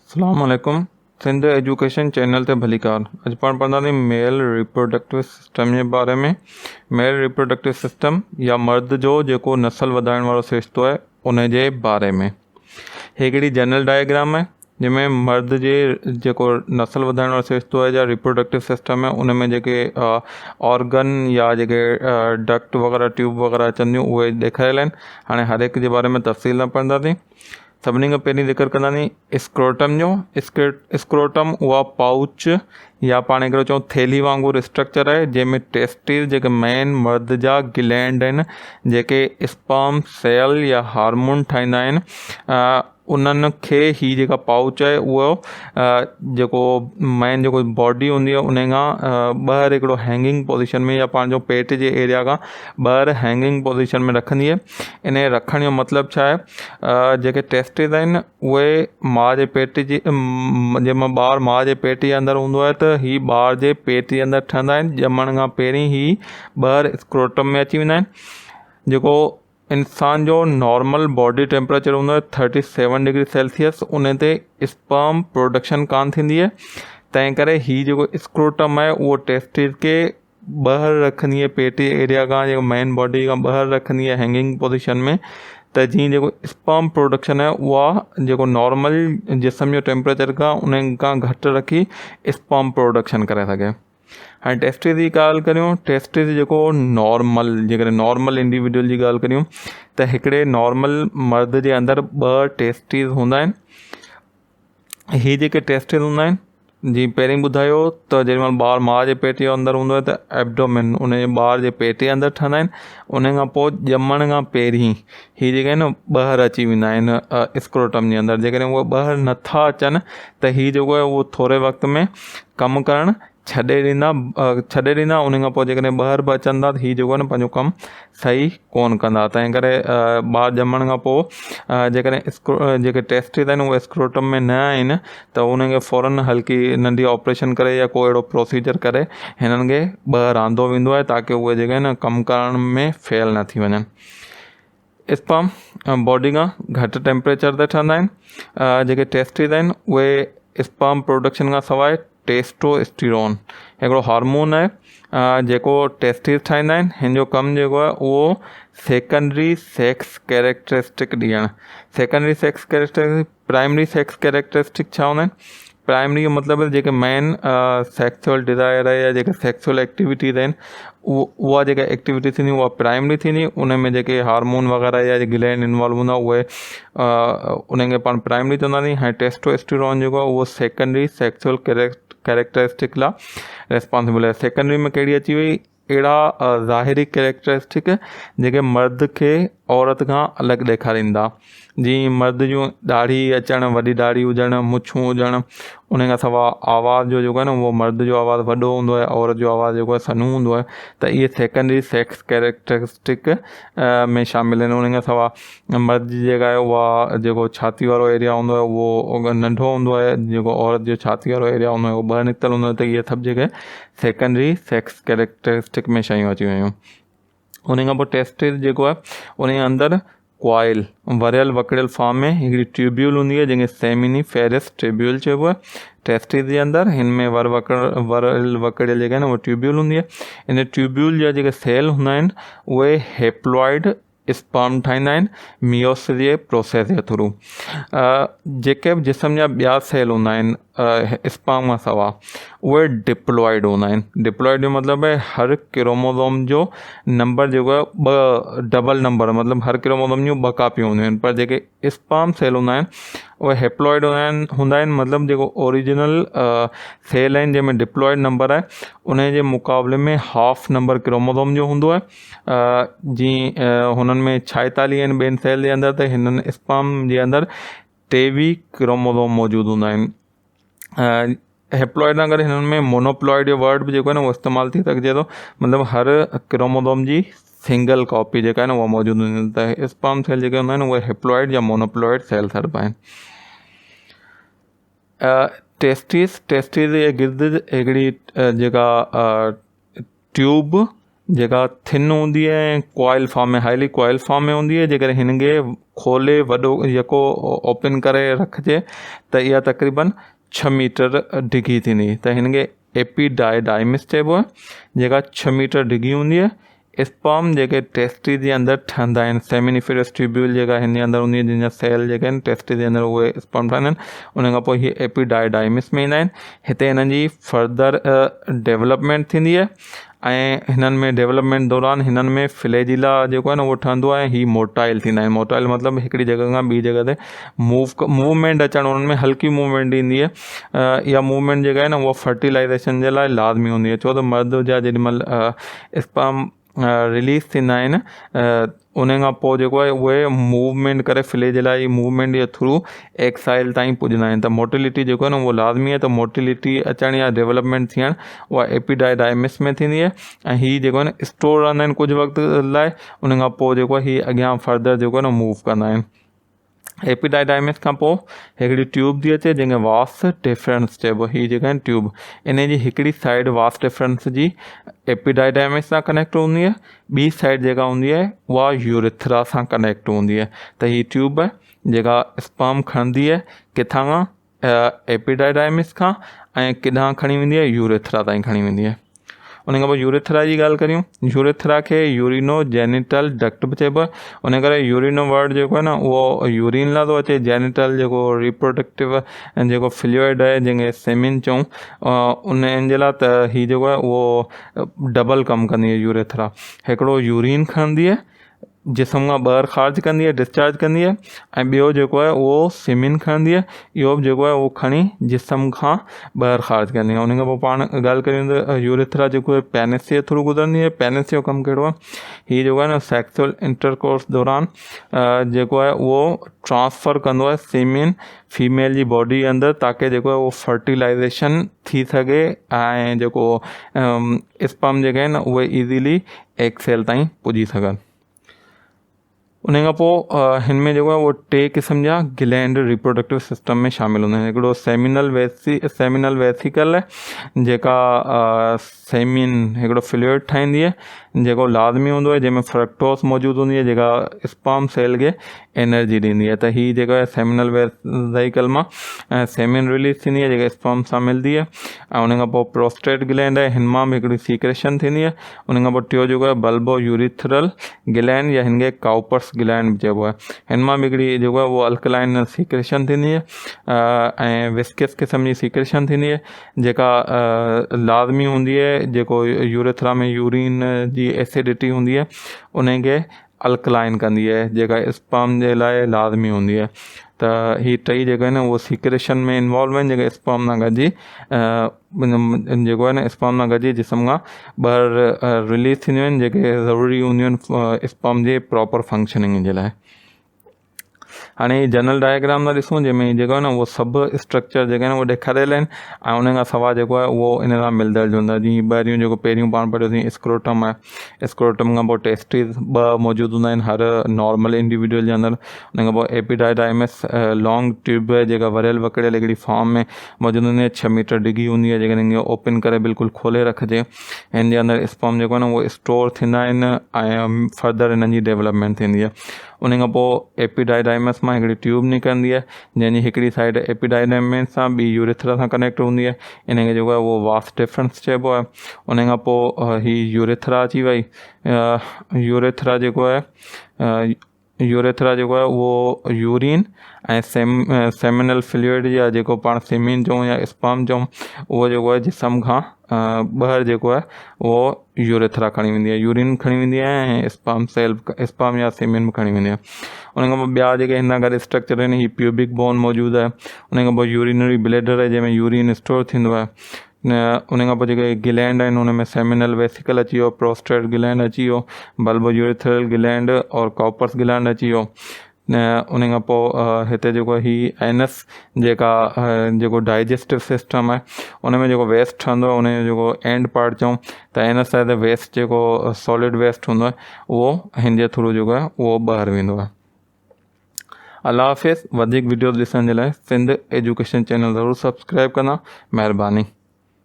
اسلام عليڪم Sindh education channel تي ڀليڪار اڄ پاڻ پڙهنداسين ميل ريپروڊڪٽو سسٽم جي باري ۾ ميل ريپروڊڪٽو سسٽم يا مرد جو جيڪو نسل وڌائڻ وارو سرشتو آهي ان جي باري ۾ هي هڪڙي جنرل ڊائگرام آهي جنهن ۾ مرد جي جيڪو نسل وڌائڻ وارو سرشتو آهي يا ريپروڊڪٽو سسٽم آهي ان ۾ جيڪي آرگن يا جيڪي ڊڪٽ وغيره ٽيوب وغيره اچن ٿيون اهي ڏيکاريل آهن هاڻي هر هڪ جي باري ۾ تفصيل سان پڙهنداسين سڀني کان پهرين ذڪر ڪنداسين اسڪروٽم جو اسڪروٽم اها پائوچ يا پاڻ هڪڙو چئون ٿيلهي وانگر اسٽرڪچر آهي جنهن ۾ ٽيسٽيز جيڪي مين مرد جا گلينڊ آهن جيڪي اسپرم سيل يا هارمون ٺاهيندا آهن انهن کي هي جيڪا پائوچ آهي اهو جيڪو مين جيڪو باڊي هوندي آهي ان کان ٻاهر هڪڙو هينگنگ پوزيشن ۾ يا پنهنجو پيٽ جي ايريا کان ٻاهر هينگنگ پوزيشن ۾ رکندي آهي ان جي رکڻ جو مطلب ڇا آهي جيڪي ٽيسٽيز آهن اهي ماء جي پيٽ جي جنهن مهل ٻار ماء جي پيٽ جي اندر هوندو آهي ته هي ٻار جي پيٽ جي اندر ٺهندا آهن ڄمڻ کان پهرين هي ٻاهر اسڪروٽم ۾ اچي ويندا آهن جيڪو انسان جو نارمل باڊي ٽيمپريچر هوندو آهي ٿرٽي سيون ڊگري سيلسيس ان تي اسپرم پروڊڪشن ڪانه ٿيندي آهي تنهن ڪري هي جيڪو اسڪروٽم آهي اهو ٽيسٽيز کي ٻاهر رکندي آهي پيٽ جي ايريا کان جيڪو مين باڊي کان ٻاهر رکندي آهي هينگنگ پوزيشن ۾ ته جيئن جيڪو اسپرم پروڊڪشن آهي اها جيڪو نارمل جسم جو ٽيمپريچر کان ان کان گهٽ رکي اسپرم پروڊڪشن ڪري سگهي هاڻي ٽيسٽيز جي ڳالهه ڪريون ٽيسٽيز جيڪو نارمل جيڪڏهن نارمل انڊيويجول جي ڳالهه ڪريون ته هڪڙي نارمل مرد جي اندر ٻه ٽيسٽيز هوندا آهن هي جيڪي ٽيسٽز هوندا آهن جيئن پهرين ٻڌايو ته جيڏي مهل ٻار ماء جي پيٽ جي اندر هوندو آهي ته ايبڊومين ان جي ٻار جي پيٽ جي اندر ٺهندا آهن ان کان پوء ڄمڻ کان پهرين هي جيڪي آهن ٻاهر اچي ويندا آهن اسڪروٽم جي اندر جيڪڏهن اهي ٻاهر نٿا اچن ته هي جيڪو آهي اهو ٿوري وقت ۾ ڪم ڪرڻ ڇڏي ڏيندا ڇڏي ڏيندا ان کان پوء جيڪڏهن ٻاهر به اچن ٿا ته هي جيڪو آهي نه پنهنجو ڪم صحيح ڪونه ڪندا تنهن ڪري ٻار ڄمڻ کان پوء جيڪڏهن اسڪرو جيڪي ٽيسٽز آهن اهي اسڪروٽم ۾ نه آهن ته ان کي فورن هلڪي ننڍي آپريشن ڪري يا ڪو اهڙو پروسيجر ڪري هنن کي ٻاهر آندو ويندو آهي تاڪه اهي جيڪي آهن ڪم ڪرڻ ۾ فيل نه ٿي وڃن اسپرم باڊي کان گهٽ ٽيمپريچر تي ٺهندا آهن جيڪي ٽيسٽيز آهن اهي اسپرم پروڊڪشن کان سواء ٽيسٽو اسٽيرون هڪڙو هارمون آهي جيڪو ٽيسٽيز ٺاهيندا آهن هن جو ڪم جيڪو آهي اهو سيڪنڊري سيڪس ڪيريڪٽرسٽڪ ڏيڻ secondary sex characteristic primary sex characteristic ڇا هوندا آهن پرائمري جو مطلب جيڪي مين سيڪسوئل ڊزائر آهي يا جيڪي سيڪسوئل ايڪٽيوٽيز آهن اهو اها جيڪا ايڪٽيوٽي ٿيندي اها پرائمري ٿيندي ان ۾ جيڪي هارمون وغيره يا گلينڊ انوالو هوندا اهي انهن کي پاڻ پرائمري چونداسين ۽ ٽيسٽوسٽيرون جيڪو آهي اهو سيڪنڊري سيڪسوئل ڪيريڪٽرسٽڪ لاء ريسپانسبل آهي سيڪنڊري ۾ ڪهڙي اچي وئي اهڙا ظاهري ڪيريڪٽرسٽڪ جيڪي مرد کي عورت کان الڳ ڏيکاريندا جيئن مرد جون ڏاڙهي اچڻ وڏي ڏاڙهي هجڻ مڇون هجڻ ان کان سواء آواز جو جيڪو آهي نه اهو مرد جو آواز وڏو هوندو آهي عورت جو آواز جيڪو آهي سنهو هوندو آهي ته اهي سيڪنڊري سيڪس ڪيريڪٽرسٽڪ ۾ شامل آهن ان کان سواء مرد جي جيڪا آهي اها جيڪو ڇاتي وارو ايريا هوندو آهي اهو ننڍو هوندو آهي جيڪو عورت جو ڇاتي وارو ايريا هوندو آهي اهو ٻاهر نڪتل هوندو آهي ته اهي سڀ جيڪي سيڪنڊري سيڪس ڪيريڪٽرسٽڪ ۾ شيون اچي ويون ان کان پوء ٽيسٽس جيڪو آهي ان جي اندر ڪوائل وريل وڪڙيل فارم ۾ هڪڙي ٽيوبيول هوندي آهي جنهن کي سيميني فيرس ٽيوبيول چئبو آهي ٽيسٽس جي اندر هن ۾ ور وڪڙ وريل وڪڙيل جيڪا آهن اها ٽيوبيول هوندي آهي ان ٽيوبيول جا جيڪي سيل هوندا آهن اهي هيپلوائڊ اسپرم ٺاهيندا آهن ميوسس جي پروسيس جي ٿرو جيڪي به جسم جا ٻيا سيل هوندا آهن اسپرم کان سوا اهي ڊپلوائڊ هوندا آهن ڊپلوائڊ جو مطلب آهي هر ڪروموزوم جو نمبر جيڪو آهي ٻه ڊبل نمبر مطلب هر ڪروموزوم جون ٻه ڪاپيون هونديون آهن پر جيڪي اسپرم سيل هوندا آهن اهي هيپلوئڊ هوندا آهن هوندا آهن مطلب جيڪو اوريجنل سيل آهن جنهن ۾ ڊپلوئڊ نمبر آهي ان جي مقابلي ۾ هاف نمبر ڪروموزوم جو هوندو آهي جيئن هنن ۾ ڇائيتاليهه آهن ٻين سيل جي اندر ته هنن اسپرم جي اندر ٽيويهه ڪروموزوم موجود هوندا آهن هيپلوئڊ سان گڏ هنن ۾ مونوپلوئڊ جو ورڊ به جيڪو آهي نه اهو استعمال ٿي سگهجي ٿو مطلب هر ڪروموزوم جي سنگل ڪاپي جيڪا آهي نه اها موجود هوندي آهي ته اسپرم سيل جيڪي هوندا آهن اهي هيپلوئڊ يا مونوپلوئڊ سيل سڏبا آهن ٽيسٽيز ٽيسٽيز جي گرد هڪڙي جيڪا ٽيوب جيڪا ٿن هوندي آهي ۽ coil form ۾ highly coil form ۾ هوندي آهي. جيڪڏهن هن کي کولي وڏو يڪو اوپن ڪري رکجي ته اها تقريبن 6 ميٽر ڊگهي ٿيندي ته هن کي ايپيڊائڊائمس چئبو آهي، جيڪا 6 ميٽر ڊگهي هوندي آهي. اسپرم جيڪي ٽيسٽيز جي اندر ٺهندا آهن، سيمينيفيرس ٽيوبيول جيڪا هن جي اندر هوندي آهي، جن جا سيل جيڪي آهن ٽيسٽيز جي اندر اهي اسپرم ٺهندا آهن. ان کان پوء هي ايپيڊائڊائمس ۾ ايندا آهن. هتي هنن جي فردر ڊيولپمينٽ ٿيندي آهي ۽ هنن ۾ ڊيولپمينٽ دوران هنن ۾ فليجيلا جيڪو آهي نه اهو ٺهندو آهي ۽ هي موٽائل ٿيندا آهن. موٽائل مطلب هڪڙي جڳهه کان ٻي جڳهه تي موو موومينٽ اچڻ، انهن ۾ هلڪي موومينٽ ايندي آهي. اها موومينٽ جيڪا آهي نه اها فرٽيلائزيشن جي لاء لازمي هوندي آهي، ڇو ته مرد جا جيڏي مهل اسپرم رليز ٿيندا آهن ان کان پوء جيڪو آهي اهي موومينٽ ڪري فليجيلا جي موومينٽ جي ٿرو ايڪسائل تائين پڄندا آهن. ته موٽيلٽي جيڪو آهي نه اهو لازمي آهي. ته موٽيلٽي اچڻ يا ڊيولپمينٽ ٿيڻ اها ايپيڊائڊائمس ۾ ٿيندي آهي ۽ هي جيڪو آهي نه اسٽور رهندا آهن ڪجهه وقت لاء، ان کان پوء جيڪو آهي هي اڳيان فردر جيڪو آهي نه موو ڪندا آهن. ايپيڊائڊائمس کان پوء هڪڙي ٽيوب ٿي اچي جنهن کي واس ڊفرنس چئبو. هي جيڪا آهن ٽيوب، ان جي هڪڙي سائيڊ واس ڊفرنس جي ايپيڊائڊائمس سان ڪنيڪٽ هوندي آهي، ٻي سائيڊ جيڪا هوندي آهي اها يوريٿرا سان ڪنيڪٽ هوندي آهي. ته هي ٽيوب جيڪا اسپرم کڻندي آهي ڪٿان کان؟ ايپيڊائڊائمس کان، ۽ ڪيڏانهن کڻي ويندي آهي؟ يوريٿرا تائين کڻي ويندي آهي. ان کان پوء يوريٿرا جي ڳالهه ڪريون، يوريٿرا کي يورينو جينيٽل ڊڪٽ به چئبو آهي. ان ڪري يورينو ورڊ جيڪو آهي نه اهو يورين لاء ٿو اچي، جينيٽل جيڪو ريپروڊڪٽو جيڪو فلوئڊ آهي جنهن کي سيمين چئون ان جي لاء. ته هي جيڪو آهي اهو ڊبل ڪم ڪندي آهي يوريٿرا، هڪڙو يورين کڻندي آهي جسم کان ٻاهر خارج ڪندي آهي، ڊسچارج ڪندي آهي، ۽ ٻيو جيڪو آهي اهو سيمين کڻندي آهي، اهو به جيڪو آهي اهو کڻي جسم کان ٻاهر خارج ڪندي آهي. ان کان پوء پاڻ ڳالهه ڪريون ته يوريٿرا جيڪو آهي پينس جي ٿرو گذرندي آهي. پينس جو ڪم ڪهڙو آهي؟ هي جيڪو آهي نه سيڪسول انٽرڪورس دوران جيڪو آهي اهو ٽرانسفر ڪندو آهي سيمين فيميل جي باڊي اندر، تاڪي جيڪو آهي اهو فرٽيلائزيشن ٿي سگهي ۽ جيڪو اسپرم جيڪي آهن اهي ايزيلي ايگ سيل تائين پڄي سگهن. ان کان پوء هن ۾ جيڪو آهي اهو ٽي قسم جا گلينڊ ريپروڊڪٽو سسٽم ۾ شامل هوندا آهن. هڪڙو سيمينل ويسي سيمينل ويسيڪل جيڪا سيمين هڪڙو فلوئڊ ٺاهيندي آهي جيڪو لازمي هوندو آهي، جنهن ۾ فرڪٽوز موجود هوندي آهي جيڪا اسپرم سيل کي انرجي ڏيندي آهي. ته هي جيڪو آهي سيمينل ويسيڪل مان سيمين رليز ٿيندي آهي جيڪا اسپرم سان ملندي آهي. ۽ ان کان پوء پروسٽيٽ گلينڊ آهي، هن مان به هڪڙي سيڪريشن ٿيندي آهي. ان کان پوء ٽيو جيڪو آهي بلبو يوريٿرل گلينڊ يا هن کي ڪائوپرس گلينڊ به چئبو آهي، هن مان به هڪڙي جيڪو آهي اهو الڪلائن سيڪريشن ٿيندي آهي ۽ وسڪس قسم جي سيڪريشن ٿيندي آهي جيڪا لازمي هوندي آهي. جيڪو يوريٿرا ۾ يورين جي ايسيڊٽي هوندي آهي ان کي الڪلائن ڪندي آهي جيڪا اسپرم جي لاء لازمي هوندي آهي. ته هي ٽئي جيڪي آهن اهي سيڪريشن ۾ انوالو آهن جيڪي اسپرم سان گڏجي جيڪو آهي نه اسپرم سان گڏجي جسم کان ٻاهر رليز ٿينديون آهن جيڪي ضروري هونديون آهن اسپرم جي پراپر فنڪشننگ جي لاء. هاڻي هي جنرل ڊائگرام ٿا ڏسون جنهن ۾ جيڪو آهي نه اهو سڀ اسٽرڪچر جيڪي آهن اهي ڏيکاريل آهن ۽ ان کان سواء جيڪو آهي اهو ان سان ملندڙ جلندڙ جيئن ٻاهريون جيڪو پهريون پاڻ پڙهيوسين اسڪروٽم آهي، اسڪروٽم کان پوء ٽيسٽيز ٻه موجود هوندا آهن هر نارمل انڊيويجول جي اندر. ان کان پوء ايپيڊائڊائمس لانگ ٽيوب آهي جيڪا وريل وڪڙيل هڪڙي فارم ۾ موجود هوندي آهي، 6 ميٽر ڊگهي هوندي آهي. جيڪڏهن هن کي اوپن ڪري بلڪل کولي رکجي هن جي اندر اسپرم جيڪو آهي نه اهو اسٽور ٿيندا آهن ۽ فردر هنن جي ڊيولپمينٽ ٿيندي آهي. ان کان پوء ايپيڊائڊائمس مان هڪڙي ٽيوب نڪرندي آهي جنهن جي هڪڙي سائيڊ ايپيڊائڊائمس سان ٻي يوريٿرا سان ڪنيڪٽ هوندي آهي، ان کي جيڪو آهي اهو واس ڊفرنس چئبو آهي. ان کان پوء هي يوريٿرا اچي وئي، يوريٿرا جيڪو آهي يوريٿرا جيڪو آهي اهو يورين ۽ سيم سيمينل فلوئڊ يا جيڪو پاڻ سيمين چئون يا اسپرم چئون اهو جيڪو آهي جسم کان ٻاهر جيڪو آهي اهو يوريٿرا کڻي ويندي آهي، يورين کڻي ويندي آهي ۽ اسپرم سيل اسپرم يا سيمين به کڻي ويندي آهي. ان کان پوء ٻيا جيڪي هن سان گڏ اسٽرڪچر آهن هي پيوبڪ بون موجود آهي، ان کان پوء يورينري بليڊر آهي جنهن ۾ يورين اسٽور ٿيندو آهي. ان کان پوء جيڪي گلينڊ آهن ان ۾ سيمينل ويسيڪل اچي ويو، پروسٽيٽ گلينڊ اچي ويو، بلبو يوريٿرل گلينڊ اور ڪاپرس گلينڊ اچي ويو. ان کان پوء هتي جيڪو هي اينس جيڪا جيڪو ڊائجسٽو سسٽم آهي ان ۾ جيڪو ويسٽ ٺهندو آهي ان جو جيڪو اينڊ پارٽ چئون ته اينس آهي ته ويسٽ جيڪو سالڊ ويسٽ هوندو آهي اهو هن جي ٿرو جيڪو آهي اهو ٻاهر ويندو آهي. الله حافظ. وڌيڪ وڊيوز ڏسڻ جي لاء سنڌ ايجوڪيشن چينل ضرور سبسڪرائب ڪندا. مهرباني.